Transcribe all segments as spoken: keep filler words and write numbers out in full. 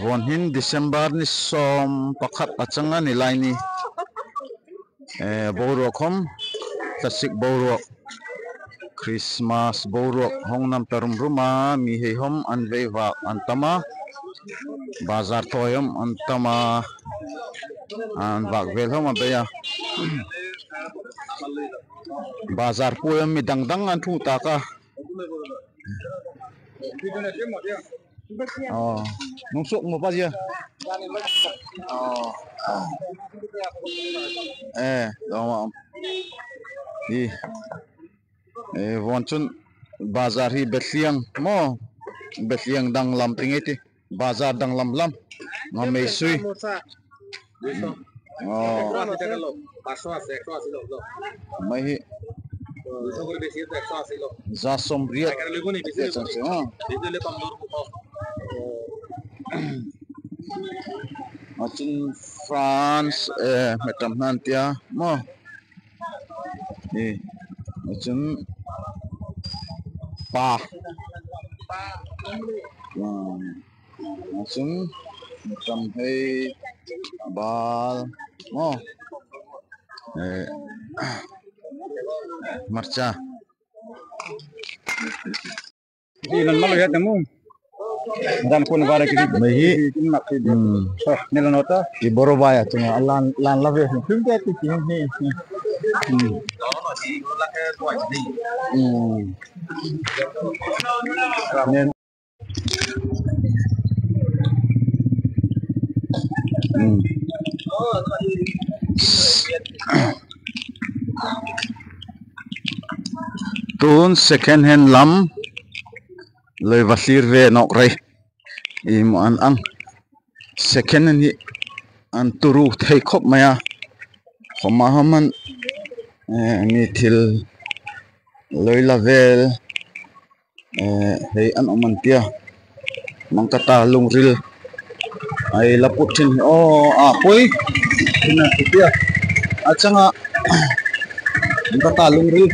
Vun hin December ni som pakhat a chang a ni lai ni. Eh, boruak hom, thlasik boruak, Christmas boruak hong nam ta rum rum a, mi hei hom an vei vak an tam a, bazar thoi hom an tam a, an vak vel hom a bei a. Bazar pui hom mi dang dang an thu ta ka. Aw, nung suk mo pa sia. Aw. Eh, dong ma. Hi. Eh, vun chun bazar hi Bethlehem mo. Bethlehem dang lam ti nge ti. Bazar dang lam lam. Nga mei sui. Aw. Mai hi. Za som riat. Aw. Achin France, eh, metam nan tia mo. Eh, achin pa. Hmm. Achin metam hei bal mo. Eh, marcha. Ilan malo ya tamu. Dan kun bara kiri. Mai hi. Kin mak kiri. Hmm. So, nila nota. Di boro baya tu na lan lan lave. Tum dia tu kiri ni. Hmm. Hmm. Nen. Hmm. Tun second hand lam loi va thlir ve nawk rei. I mo an ang second hand hi an turu thei khop mai a. Khoma haman, eh, mi thil loi la vel. Eh, hei an om an tia. Mangkata lungril. Ai la put thin. Aw, a pui. Tina tia. A chang a. Mangkata lungril.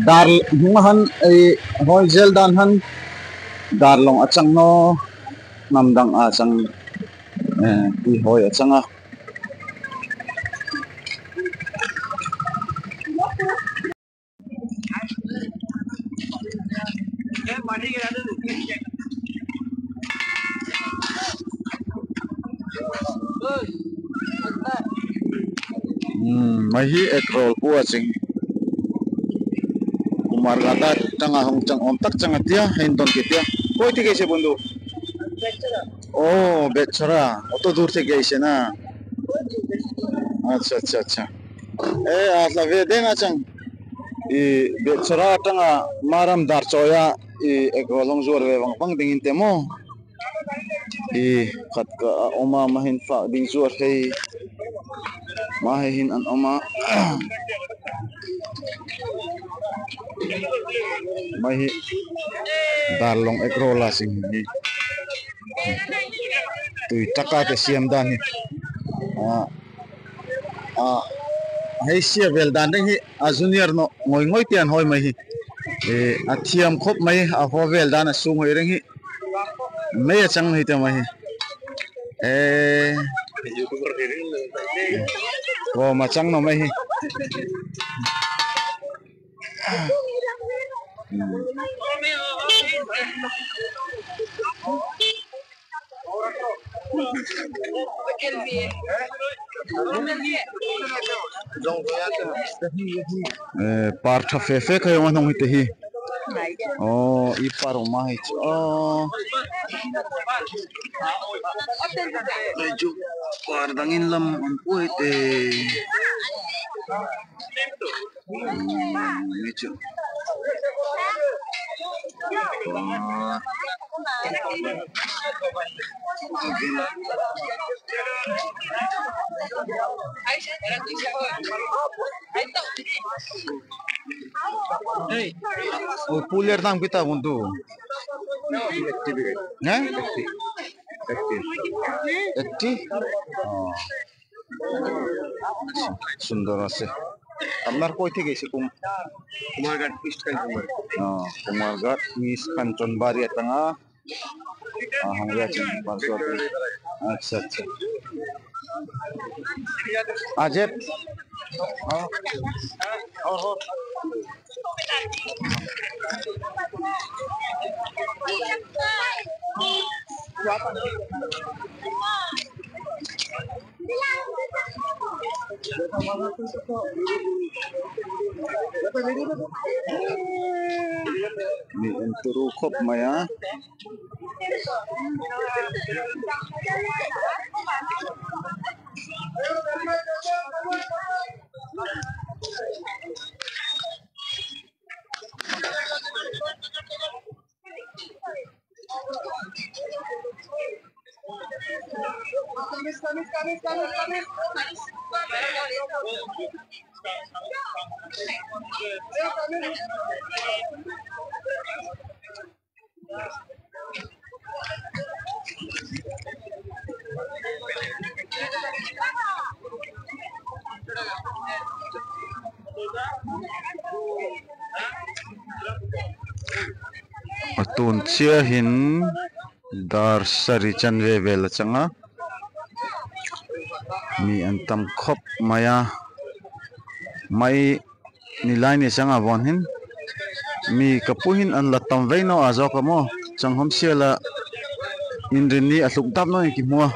Dar hnung han, ai hoi zel dan han. Dar long a chang no. Nam dang a chang. Eh, i hoi a chang a. Hmm, mai hi egg roll pua ching. Kumarghat tang a hong chang om tak chang a tia, hei don ke tia. Koi ti ke se bundu. Oh, Bechara. Auto dur the gaise na. Acha, acha, acha. Eh, a la ve den a chang. I Bechara tang a maram dar choya i egg roll hong zuar ve vang vang ding in te mo. I khat ka a om a ma hin fak ding zuar hei. Ma hei hin an om a. Mai hi dar long egg roll a sing hi. Tui taka te siam dan hi. A, a, hei sia vel dan ding hi a junior no ngoi ngoi tian hoi mai hi. E, a thiam khop mai a ho vel dan a sung hoi reng hi. Mai a chang hi te mai hi. E, ko ma chang no mai hi. Eh, par tha fe fe ka yong a nong hi te hi. Oh, i par ma hi chu. Oh. Ai chu par dang in lam an pui te. Hmm, ni chu. Wah. Hey. Oh, cooler dang pita buntu. Eighty. Eighty? Oh. সুন্দর আছে। আপনার কই থেকে এসে কুম-, কুমারঘাট ইস্ট কাঞ্চনবাড়ি। ও, কুমারঘাট ইস্ট কাঞ্চনবাড়ি এটা না? Ah, hang ria chun, parso tu. Accha, accha. Ajit. Mi en turu khop mai a. Atun chia hin dar sari chanve vel a chang a. Mi an tam khop mai a. Mai ni lai ni chang a von hin. Mi kapu hin an la tam vei no a zo ka mo. Chang hom sia la. Inrin ni a hluk dap no in ki hmu a.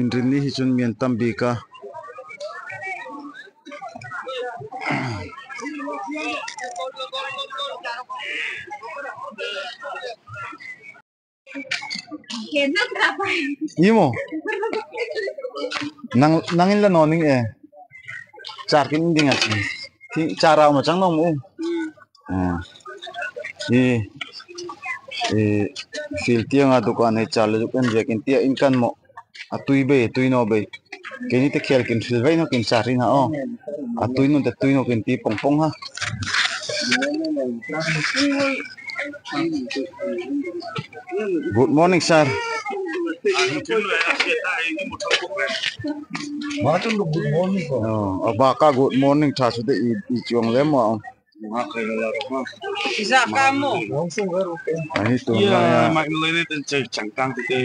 Inrin ni hi chun mi an tam bik a. Imo. Nang, nang in la noning e. Char kin ding a. Ti char a ma chang nong mu. Ah. I, i, field tiang a dukan e char le dukan je kin tia in kan mo. A tui bei, tui no bei. Keini te khel kin hril vei no kin char in ha o. A tui no te tui no kin ti pong pong ha. Good morning, sir. Good morning. Oh, a ba ka good morning tha su de i, i chuang lem wa. Isa kamu. Ahi tu ya, ya. Mai nulai ni ten chai changkang tu te.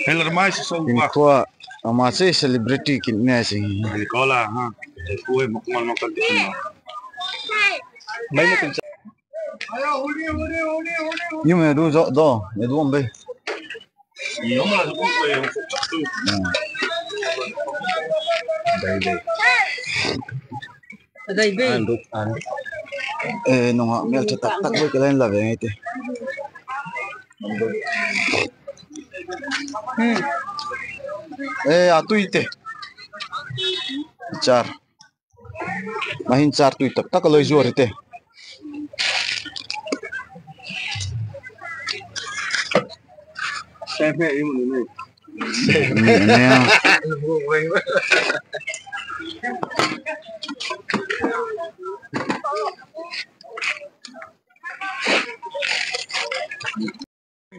Helar mai su so in wa. Kua ama se celebrity kin ne sing. Ni kola ha. Kue mok mal makan tu. Mai ni ten. Yu me du zo do, me du om be. Dai dai. Dai dai. An duk an. Eh, nong ha mel tak tak bo ke lain la ve ngai te. Hmm. Eh, a tui te. Char. Mahin char tui tak tak a loi zuar hi te.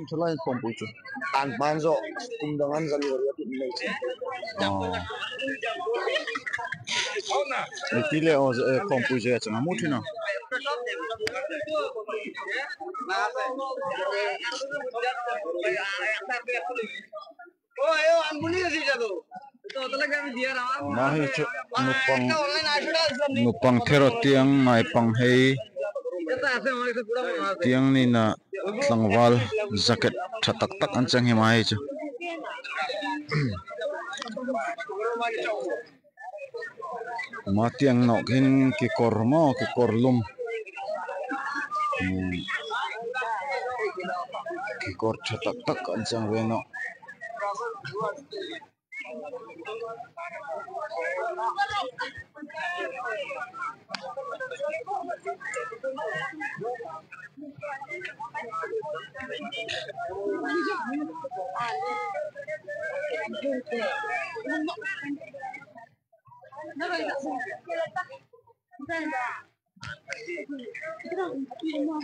Thalai khompui chu. An man zo, kum dang an zan wari ati nei chu. Oh. Iti le o, eh, khompui chu ya chang amu thina. Mahi chu nupang, nupang thero tiang mai pang hei. Tiang ni na tlangval jacket tha tak tak an chang hi mahi chu. Ma tiang nok hin kikor mo, kikor lum. Hmm. Kikor tha tak tak an chang ve no.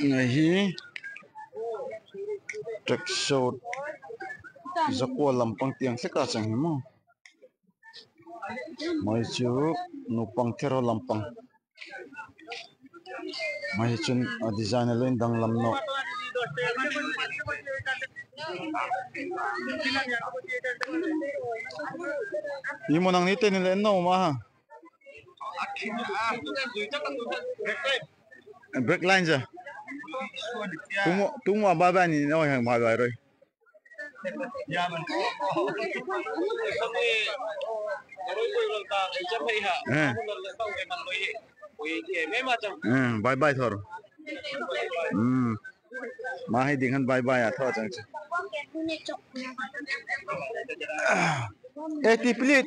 Ngai hi. Tracksuit. Zakua lampang tiang se ka chang hi mo. Mai chu nupang thero lampang. Mai hi chun a design a leng danglam no. Imo nang ni te ni le no ma ha. Brake line ja. Tumo, tumo bye bye ni no hang bye bye roi. Eh. Eh, bye bye thor. Hmm. Ma hi ding han bye bye a thor chang chu. Eh, ti pilit.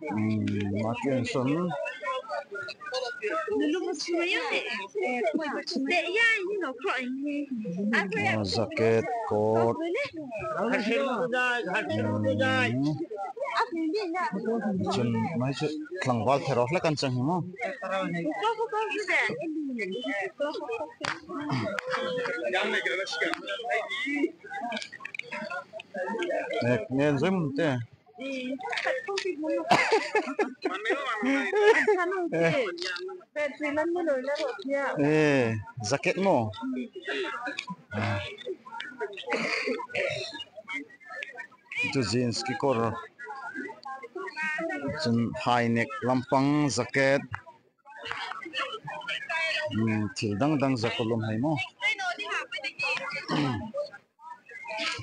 Hmm, matiang son. Ah, jacket, coat. Hmm. Chun mai chu tlangval therok le kan chang hi mo. Nek nen zim te. Eh, jacket mo. Ah. Chu jeans kikor. Chun high neck lampang jacket. Hmm, thil dang dang zak a lom hei mo.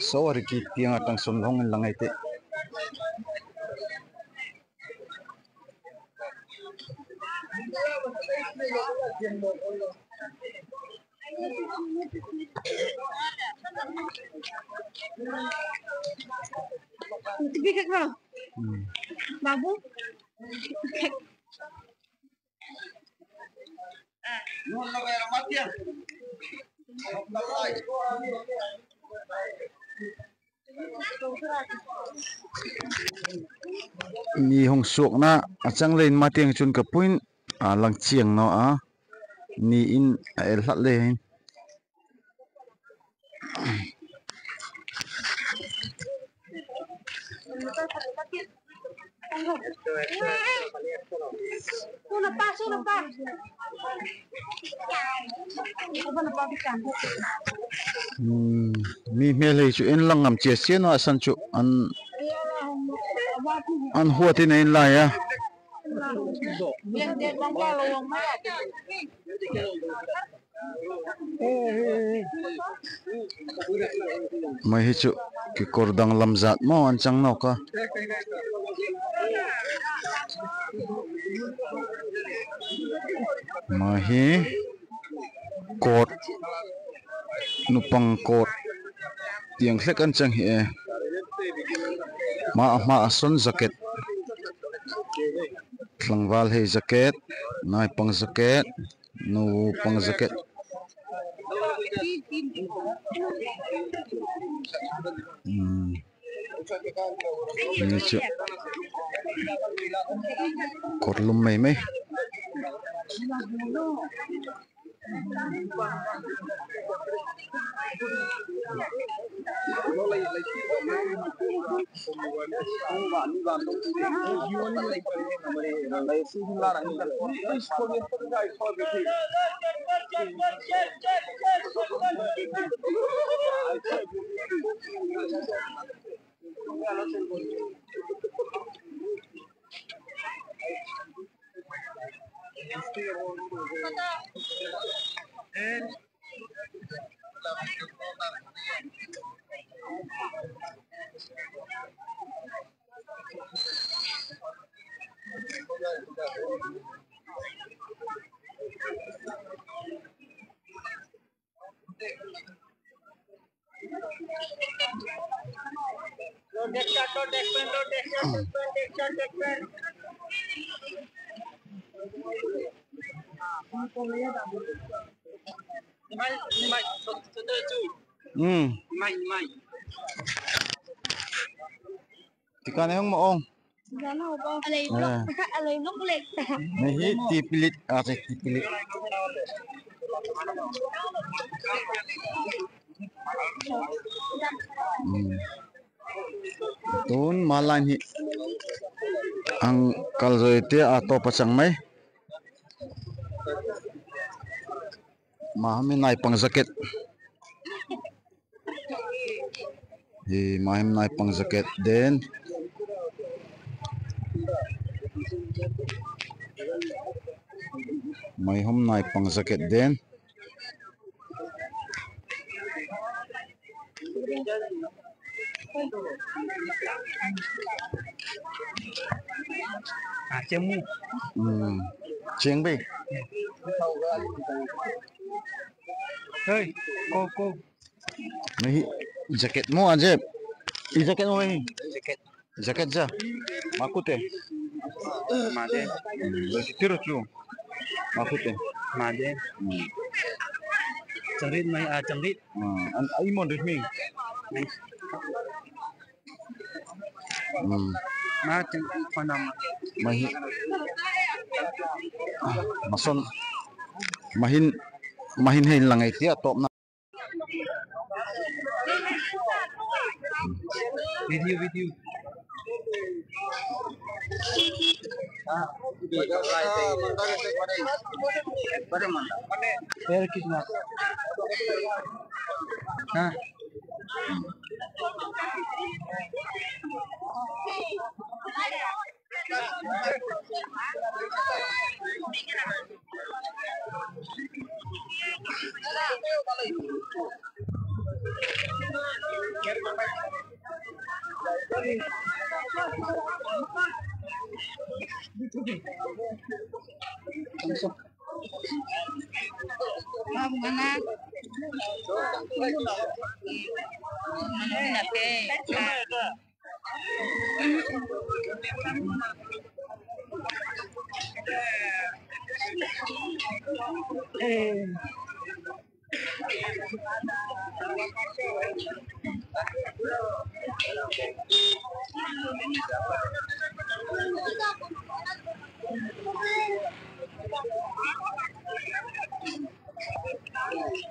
So, a ri ki tiang a tang son long in lang ai te. Hmm. Babu. Ni hung suokna a chang lein matiang chun ka pui in a lang chiang naw a. Ni in a el hlat le hin. Hmm, mi hmel hei chu en lang ngam chia sia naw a san chu an, an huat in a en lai a. Mai hi chu kikor danglam zat maw an chang nawk a. Mai hi coat, nupang coat tiang hlek an chang hi e. Ma, ma a son jacket. Tlangval hei jacket, naipang jacket, nupang jacket. Hmm. Ni chu coat lum mei mei. Hmm. Ti kan e hong mo ong. Alai blok, alai blok lek. Ni hi tipilit, ah, tipilit. Hmm. Tun malai hi. Ang kal zoi te ato pachang mai. Maham i nai pang jacket. Hi, maham nai pang jacket den. Maham nai pang jacket den. Ah, cengmu. Hmm. Ceng be. Hei, ko, ko. Mehi jacket mo, Ajep. I jacket mo mehi. Jacket. Jacket ja. Makute. Made. Hmm, besi tiru tu. Makute. Made. Hmm. Cengrit mai, ah, cengrit. Hmm, an, ai mon rit mi. Hmm. Ma cengrit panam. Mahi. Ah, mason. Mahin, mahin hei langai tia top na. Video, video. Air kidnap. Ha?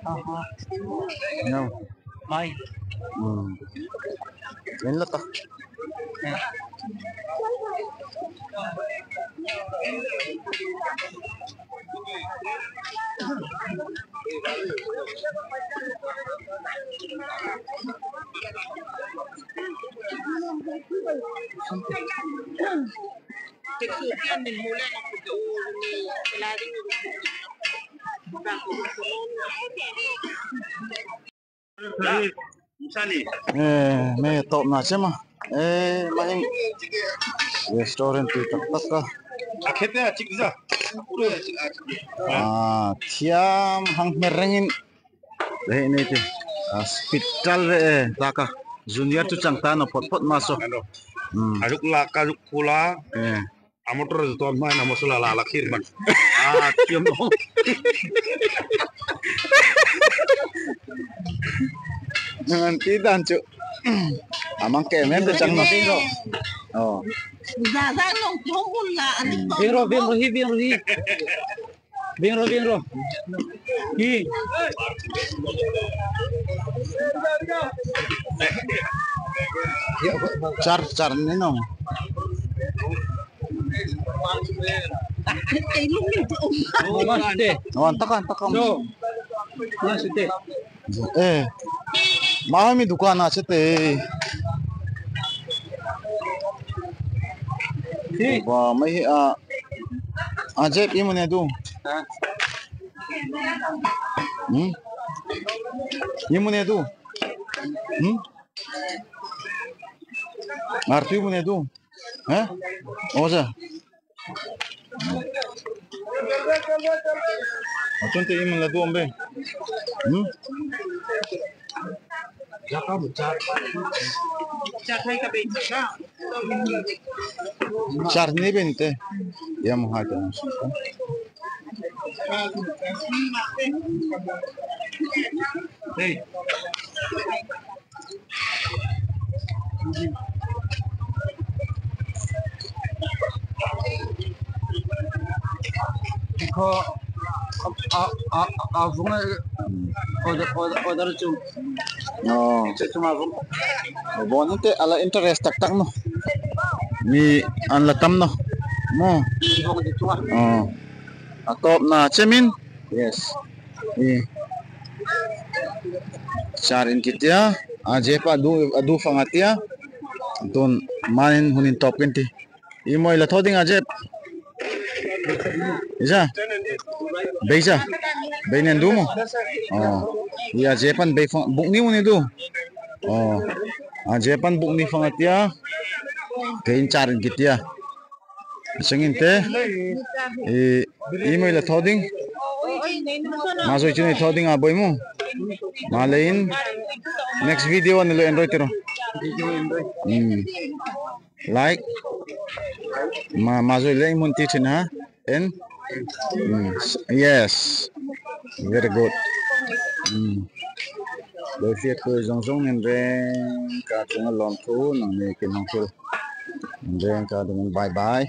Aha. Nau. Mai. Hmm. Lain la ta. Eh, me top na chema. Eh, mahin. Restaurant tu tak tak ka. Ah, thiam hang merengin. Dei ni ti. Hospital ve, eh, taka. Junior tu chang tano phot phot maso. Hmm. Aruk la, karuk pula. Eh. Amotro tu mai na masala la la khir man. Ah, thiam no. Nanti dan cu. Amang ke men tu chang no. Oh. Bing ro, bing ro hi, bing ro hi. Bing ro, bing ro. Hi. Char, char ni no. Mas te. Wan taka, taka. So. Mas te. Eh, maham i dukan a chete. Hi. Ba, mai hi a. Ajep, imun e du. Ha? Hmm? Imun e du. Hmm? Artu imun e du. Ha? Oja. Atun te imun la du ambe. Hmm? Char ni bente. Yamaha te na si. Ko a a a vung a order order order chu. Oh. Chu chu ma vung. Bon te ala interest tak tak no. Mi an la tam no. Mo. Vung di chu a. Oh. A top na chemin. Yes. I. Char in kitia. A jep a du a du fang atia. Tun manin hunin top kin ti. I moi la tho ding a jep. Isa. Bei sa. Bei nen du mo. Oh. I a jep an bei fang buk ni mo ni du. Oh. A jep an buk ni fang atia. Kein char in kitia. Sengin te. I, i moi la tho ding. Ma zoi chun i tho ding a boi mo. Ma lein. Next video an lo enjoy tiro. Hmm. Like. Ma, ma zoi leng mun ti thin ha. En. Hmm. Yes. Very good. Hmm. Lo fiat ko zong zong nen reng ka tung a lom tu nang ni kin hong tu. Nen reng ka tung bye bye.